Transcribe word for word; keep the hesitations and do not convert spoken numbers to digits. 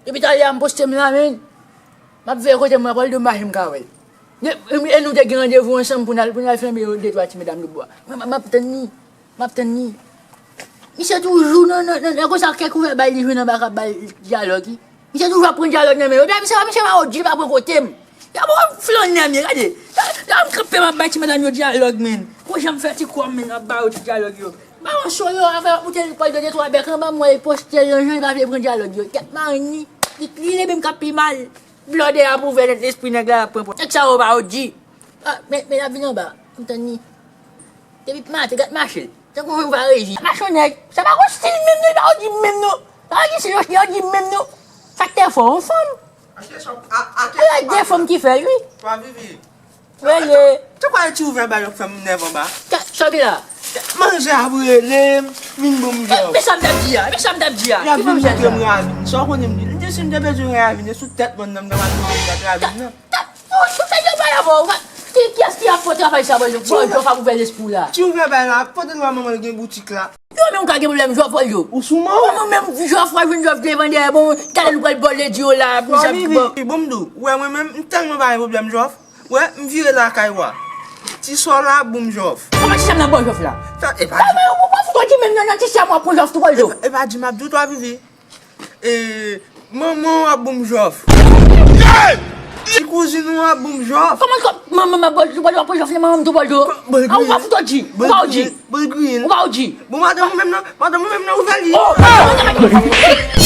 Depi talè a m poste m la, men. M ap veye kote m, m ap al de mache m ka wè l. E, e, e nou te gen randevou ansanm pou n al, pou n al fenbe yon de twa ti medam de bwa. Mwen, m, m ap tann li. M ap tann li. Misye toujou nan, nan, nan, nan konsa, kèk ouvè bay li jwenn anba k ap bay dyalòg, wi. Misye toujou ap pran dyalòg nan men yo. Epi misye, misye pa O G, li pa pran kote m. Ya bon, flannè m ye, gade. La, la m kanpe, m ap bay ti medam yo dyalòg, men. Gon jan m fè ti kò m, men, m ap ba yo ti dyalòg yo. Ba yo cho yo, afè, ou te pral de twa bèk anba m, wè, poste l nan jan, li pa vle pran dyalòg yo. Tèt marenn li, li, li lebe m k ap pi mal. Blòdè ap ouvè nèt lespri nèg la, ap pran pòz. Nèg sa yo pa O G. Ah, men, men ap vin anba. M tann li. Depi maten, gad mache l. Tankou yon va reji. Mache yon nèg. Sa pa gon stil menm non, li pa O G menm non. Sa pa gen stil, li O G menm non. Sa k te fè yon fanm. Achte chòp, a, achte chòp. E de fanm ki fè l, wi. Pa vivi. Rele. Te kwè ti ouvè bay yo k fè m nève anba. Sa w gen la? Manje ap rele m, vin ban m jòf. Men sa m t ap di a, men sa m t ap di a. Y ap vin montre m ravin. Sa w konnen m di? M di si m te bezwen ravin, e sou tèt mòn nan m ta pral montre m ravin nan. Ou fè de bay avè w. Ki, kiyès ki ap fè travay sa, Paul Jo? Paul Jo ap ouvè lespri w la. Ti ouvè bay la, pote lwa manman l gen boutik la. Yo menm ka gen pwoblèm jòf, Paul Jo. Ou sou mò? Ou menm jòf, w ap jwenn jòf devan dèyè, bon, talè nou pral bò ledi yo la, misye ap di bon. Bon, m di w, wè mwen menm, m tèlman pa gen pwoblèm jòf. Wè, m vire lakay wa. Ti sò la, boum jòf. Kòman ti sè m nan bò jòf la? Sa, e pa di. Sa, men ou pa fout w di menm nan, nan ti sè m w ap pran jòf tou, Paul Jo. E pa di m ap di w twa vivi. E, manman w ap boum jòf. Ti kouzin ou ap boum jòf. Kòman, kò-, manman m ap boum jòf, manman m tou, Paul Jo. Kò-, bòl griyen. Ou pa fout w di. Ou pa O G. Bòl griyen. Ou pa O G. Bon, madanm ou menm nan, madanm ou menm nan, ouvè li. Oh, oh, oh.